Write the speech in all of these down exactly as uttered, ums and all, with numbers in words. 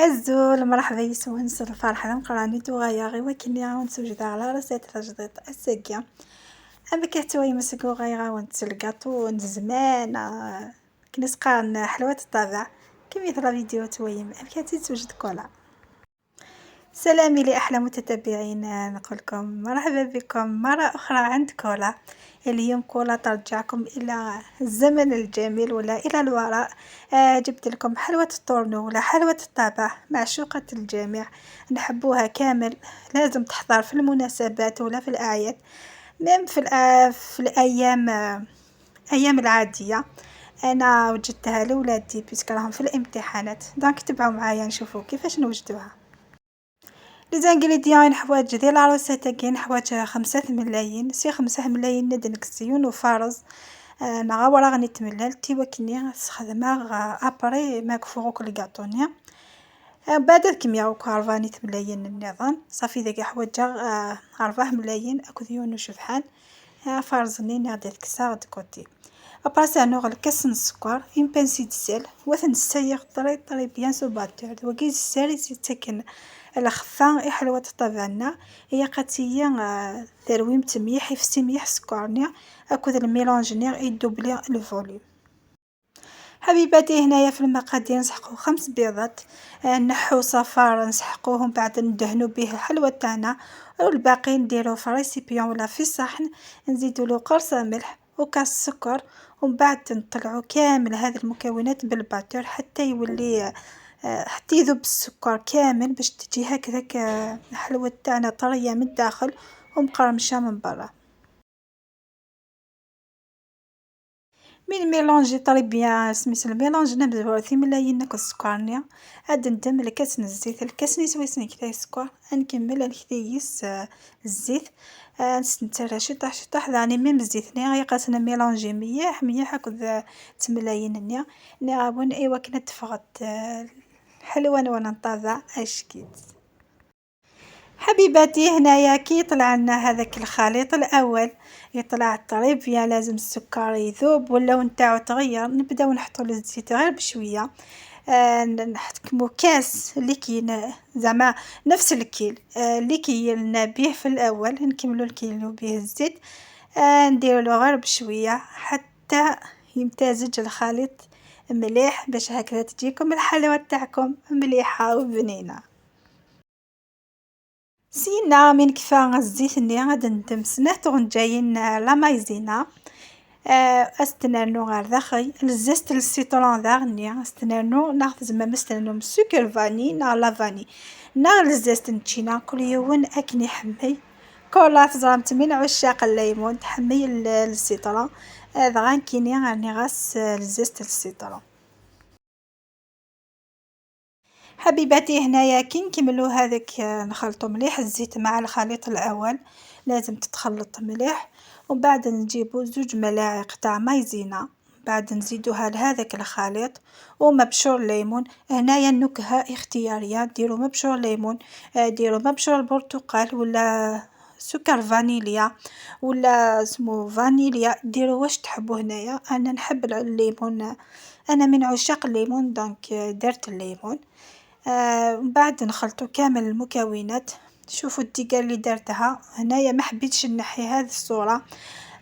Azul, mṛeḥba yes-wen s lferḥ d ameqqran i d-uɣaleɣ i wakken i awen-d-sewjdeɣ la recette tajdiṭ ass-agi. Amek i tettwayem seg uɣaleɣ-awen-d s lgaṭu n zzman, ah, akken i s-qqaren ḥelwa n ṭṭabeɛ. Kemmlet la vidéo ad twayem amek i tt-id-tewjed Kola. سلامي لأحلى متتبعين، نقولكم مرحبا بكم مرة أخرى عند كولا. اليوم كولا ترجعكم إلى الزمن الجميل ولا إلى الوراء. آه، جبت لكم حلوة الطورنو ولا حلوة الطابع، معشوقة الجميع، نحبوها كامل، لازم تحضر في المناسبات ولا في الأعياد، même في الأ-، في الأيام، آه، أيام العادية. أنا وجدتها لولادي parce que راهم في الامتحانات، donc تبعوا معايا نشوفوا كيفاش نوجدوها. Les ingrédients نحواج ديال la recette كاين، نحواج خمسة ملايين، سي خمسة ملايين ندنك سيون وفارز، آه، نغاورا غني تملال تيوكني سخدمة، آه، ابري ما كفوغوك الكاطونيا. آه، بعد كمية وكارفاني تملايين النظام، صافي ذاك حواجة، آه، أربعة ملايين أكو ديون وشبحان. آه، فارزني نادي الكساغ دكوتي. أبراسانو غلكس السكر، إمبان سيد سيل، وثن السيغ طري طري بيان سو باتور. وكي الساري سيتكن الخفة إحلوة تطبعنا، هي قاتية، آه، ثرويم تميح، يفسي ميح سكرني، أكو ذا الميلانج نيغ يدوبلي الفوليوم. حبيباتي، هنايا في المقادير نسحقو خمس بيضات، آه، نحو صفار نسحقوهم، بعد ندهنو به الحلوى تاعنا، والباقي نديرو في récipient ولا في صحن، نزيدولو قرصة ملح وكاس سكر، ومن بعد نطلعو كامل هذه المكونات بالباتور حتى يولي، آه، حتى يذوب السكر كامل باش تجي هكذاك، آه، الحلوى تاعنا طرية من الداخل ومقرمشة من برا. من ميلونجي طري بيان سميت الميلونج نبذ ثملايين نك السكرني. عاد ندم الكاس من الزيت، الكاس نسوي سنك تاع السكر. نكمل نكتيس، آه، الزيت. آه، نستنتر شي طاح شي طاح، يعني ميم الزيت ني غيقاسنا ميلونجي مليح مليح هاكد، آه، تملايين ني. ني غابون ايوا كنا تفغت، آه، حلوة وانا نطازع اشكيت. حبيباتي، هنايا كي يطلع لنا هذاك الخليط الأول، يطلع طري بيان، لازم السكر يذوب واللون تاعو تغير، نبداو نحطو الزيت غير بشوية. آه، ن-، نحكمو كاس اللي كاين، زعما نفس الكيل، آه، اللي كيلنا بيه في الأول، نكملو الكيلو بيه الزيت. آه، نديرولو غير بشوية حتى يمتزج الخليط مليح، باش هكذا تجيكم الحلوى تاعكم مليحة وبنينة. سينا من كفا الزيت ني غاد ندم سنات غنجاين لا مايزينا. آه، استنانو غير داخل الزيست للسيترون داغني استنانو ناخذ زعما مستنانو من السكر فاني نا لا فاني نا الزيست نتشينا كل يوم اكن يحمي. كولا تزرمت من عشاق الليمون تحمي ال-، السيترون. آه، دغا نكيني راني غاس الزيست للسيترون. حبيباتي، هنايا كي نكملو هذاك، آه، نخلطو مليح الزيت مع الخليط الأول. لازم تتخلط مليح، ومن بعد نجيبو زوج ملاعق تاع مايزينا، بعد نزيدوها لهذاك الخليط ومبشور ليمون. هنايا النكهة اختيارية، ديرو مبشور ليمون، آه، ديرو مبشور برتقال ولا سكر فانيليا ولا اسمو فانيليا، ديرو واش تحبو. هنايا انا نحب الليمون، انا من عشاق الليمون، donc درت الليمون. آه، من بعد نخلطو كامل المكونات. شوفوا الدقة اللي درتها هنايا، ما حبيتش نحي هذه الصورة،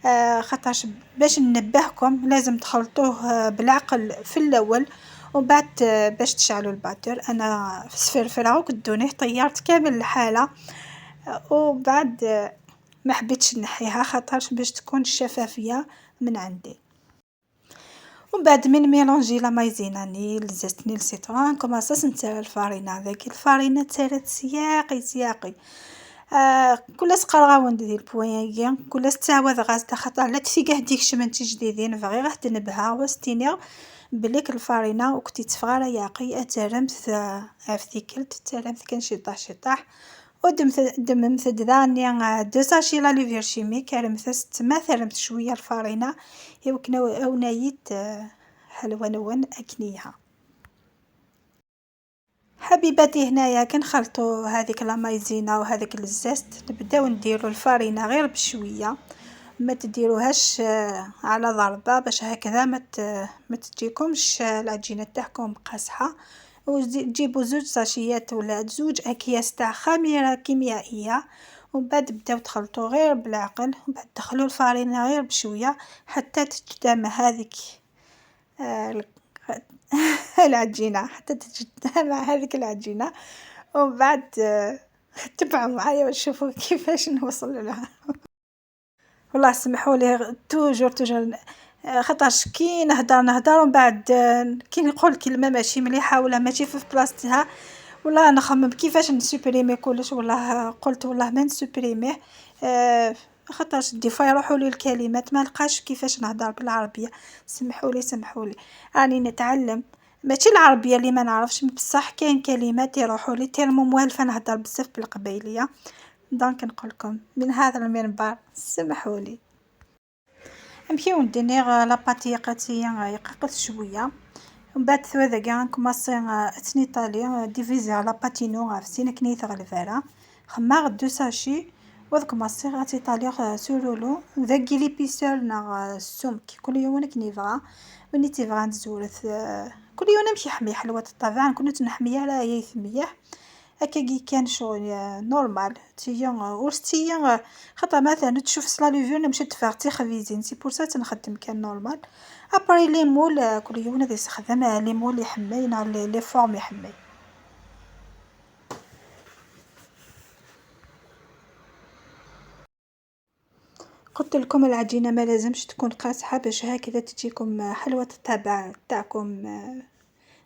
آه، خاطرش باش ننبهكم لازم تخلطوه، آه، بالعقل في الاول، ومن بعد، آه، باش تشعلوا الباتور. انا في السفرفرة وكدوني طيرت كامل الحالة، آه، ومن بعد، آه، ما حبيتش نحيها خاطرش باش تكون الشفافية من عندي. ومن بعد من ميلونجي لا مايزينا ني الزيست ني السيترون، كوماسا نتسرى الفارينة. ذاك الفارينة تسرى سياقي سياقي. آه، كل سقرا وند دي البوينغي، كل ستاوى غاز دخلت على تفيقه ديك شمن تجديدين، بغي غا تنبها وستيني بليك الفارينة وكنتي تفغى رياقي اترمت، آه، في ذيك الترمت كان شي طاح شي طاح. ودمت-، دممت داني، آه، دو ساشي لا لوفير شيميك، رمت ستمات، رمت شوية الفارينة، يمكن أو-، أونايت، آه، حلوة نون أكنيها. حبيباتي، هنايا كنخلطو هذيك لا مايزينا وهذيك الزيست، نبداو نديرو الفارينة غير بشوية، ما تديروهاش، آه، على ضربة باش هكذا ما ت-، ما تجيكمش، آه، العجينة تاعكم قاصحة. وتجيبوا زوج ساشيات ولا زوج أكياس تاع خميرة كيميائية، ومن بعد بداو تخلطوا غير بالعقل، ومن بعد دخلوا الفرينة غير بشوية حتى تجتمع هذيك، آه، العجينة، حتى تجتمع هذيك العجينة، ومن بعد، آه، تبعوا معايا وتشوفوا كيفاش نوصل لها. والله سمحوا لي، توجور، توجور، آه، خاطرش كي نهدر، نهدر ومن بعد، آه، كي نقول كلمة ماشي مليحة ولا ماشي في بلاصتها، والله نخمم كيفاش نسوبريمي كلش. والله قلت والله ما نسوبريميه، آه، خاطرش دي فوا يروحوا لي الكلمات، ما نلقاش كيفاش نهدر بالعربية. سمحوا لي، سمحوا لي، راني نتعلم. ماشي العربية اللي ما نعرفش، بصح كاين كلمات يروحوا لي تيرمو موالفة نهدر بزاف بالقبايلية. دونك نقول لكم من هذا المنبر سمحوا لي. امشيو نديني لاباتي قاتي يققت شويه، ومن بعد ثوى داكا نكماسي اتني طالي ديفيزي على باتينو غاف سينا كني تغلبارا. خما دو ساشي وذكماسي غاتي طالي سولولو ذاكي لي بيسور نا السمك كل يوم كني بغا. وني تيبغا نزورث، آه، كل يوم نمشي حمي حلوة الطبع نكون نحمي على يثميه. هكاكي كان شغل، آه، نورمال. تيا، آه، ورستيا، آه، خاطر مثلًا تشوف سلا لوفير مشات تفاغ تيخبيزين، سي بور سا تنخدم كان نورمال. ابري لي مول، آه، كل يوم هذا يستخدم، آه، لي مول يحمي، نهار لي، لي فورم يحمي. قلت لكم العجينة ما لازمش تكون قاصحة باش هكذا تجيكم حلوة الطابع تاعكم، آه،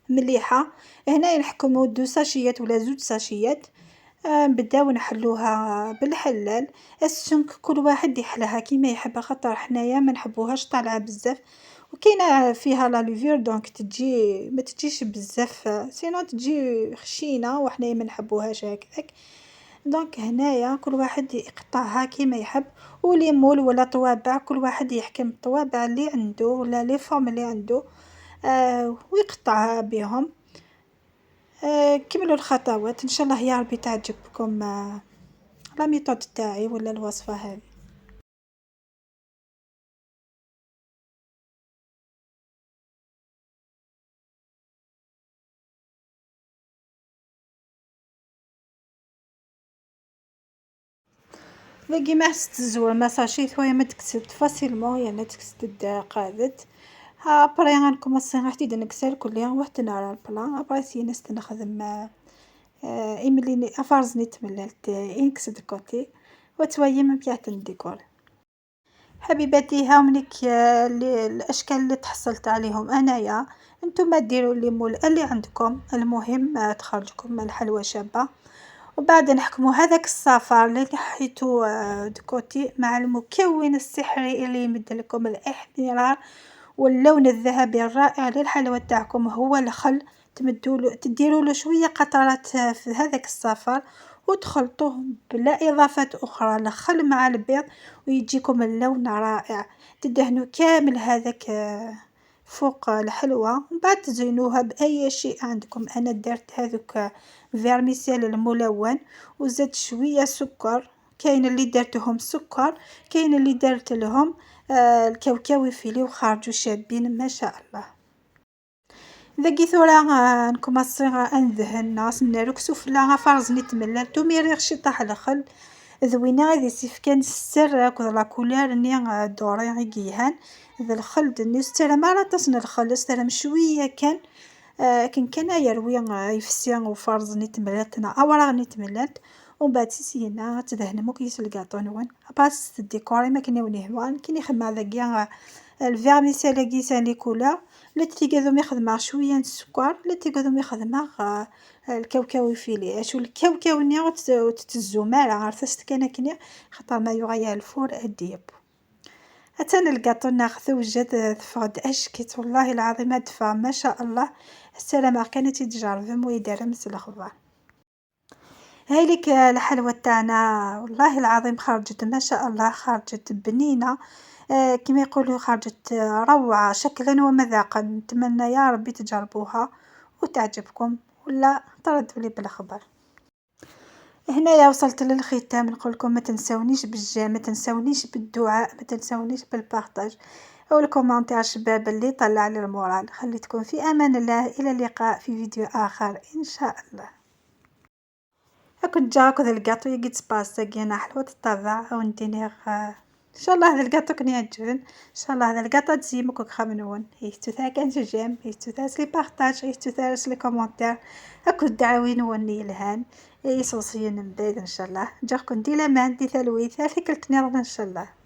مليحة. هنايا نحكمو دو ساشيات ولا زوج ساشيات. آه، نبداو نحلوها بالحلال. السمك كل واحد يحلاها كيما يحب، خاطر حنايا ما نحبوهاش طالعة بزاف، وكاينة فيها لا لوفير دونك تجي، ما تجيش بزاف، سينو تجي خشينة وحنايا ما نحبوهاش هكذاك. دونك هنايا كل واحد يقطعها كيما يحب، ولي مول ولا طوابع كل واحد يحكم الطوابع اللي عندو ولا لي فورم اللي عندو، آه، ويقطعها بهم. آه، كملوا الخطوات، ان شاء الله يا ربي تعجبكم، آه، لا ميثود تاعي ولا الوصفة هذه. داكي ما حست الزوار ما ساشي ثويا ما تكسد فاسيلمون، يعني تكسد قادت. ها ابري غنكومونسي غادي نكسر كليا واحد نهار البلان، ابري سي نست نخدم، آه، ايمليني افرزني تمللت، آه، انكسد كوتي وتويم مكيات الديكور. حبيباتي، هاو منك، آه، ال-، الاشكال اللي تحصلت عليهم انايا. انتم ديروا لي مول اللي عندكم، المهم، آه، تخرجكم الحلوى شابه. وبعد نحكموا هذاك الصفار اللي نحيتو، آه، دكوتي مع المكون السحري اللي يمد لكم الاحمرار واللون الذهبي الرائع للحلوى تاعكم، هو الخل. تمدوا له، تديروا له شوية قطرات في هذاك الصفار وتخلطوه بلا إضافات أخرى، الخل مع البيض، ويجيكم اللون رائع. تدهنوا كامل هذاك، آه، فوق الحلوة، ومن بعد تزينوها بأي شيء عندكم. أنا درت هذوك فيرميسيل الملون وزدت شوية سكر، كاين اللي درتهم سكر، كاين اللي درت لهم، آه، الكاوكاوي فيلي وخرجوا شابين ما شاء الله. داكي ثورة، آه، نكمصي، آه، ندهن، آه، سمنة لوك سفلى، آه، فرزني تملال، تومي ريغ شي طاح الخل. ذوينا غادي يسيف كان السر، آه، كذا لا كولير ني، آه، دوري غي كيهان. ذا الخل دني استلم على طاسن الخل، استلم شوية كان، آه، كان كان يروي، آه، يفسي وفرزني تملالتنا، أوراغني تملالت. ومن بعد سيسينا تدهن مكيس الكاطو نون. باس الديكوري ما كنا ونهوان، كي نخمم داكيا، آه، الفيرميسيل كيسان لي كولور. لا تيقادو مي خدمة شوية السكر، لا تيقادو مي خدمة، آه، الكاوكاو يفيلي. شو الكاوكاو ني وتت-، وتتزو مالا عرفت كان كني، خاطر ما يغير الفور الديب. حتى الكاطو ناخذ وجد تفغد اشكت، والله العظيم هاد الدفعة ما شاء الله. السلامة كانت تجرب مويدة رمس الخضار. هاي ليك الحلوى تاعنا، والله العظيم خرجت ما شاء الله، خرجت بنينة، آه، كيما يقولوا خرجت، آه، روعة شكلا ومذاقا. نتمنى يا ربي تجربوها وتعجبكم، ولا تردوا لي بالخبر. هنايا وصلت للختام، نقول لكم ما تنسونيش بالجيم، ما تنسونيش بالدعاء، ما تنسونيش بالبارطاج. والكومنتير شباب اللي طلع لي المورال. خليتكم في امان الله، الى اللقاء في فيديو اخر ان شاء الله. اكن جاكو ذا الكاطو يجي تسباس تاكينا حلوة الطبع او نديني غ-، ان شاء الله هذا الكاطو كن يعجبن، ان شاء الله هذا الكاطو تزيمك وكخمنون. يتو ثا كان جيم، يتو ثا لي بارطاج، يتو ثا لي كومنتير. اكو الدعاوين وني الهان. يصوصيين من بعيد ان شاء الله. جاكم دي لمان دي ثلوي ثالث كلت نيران ان شاء الله.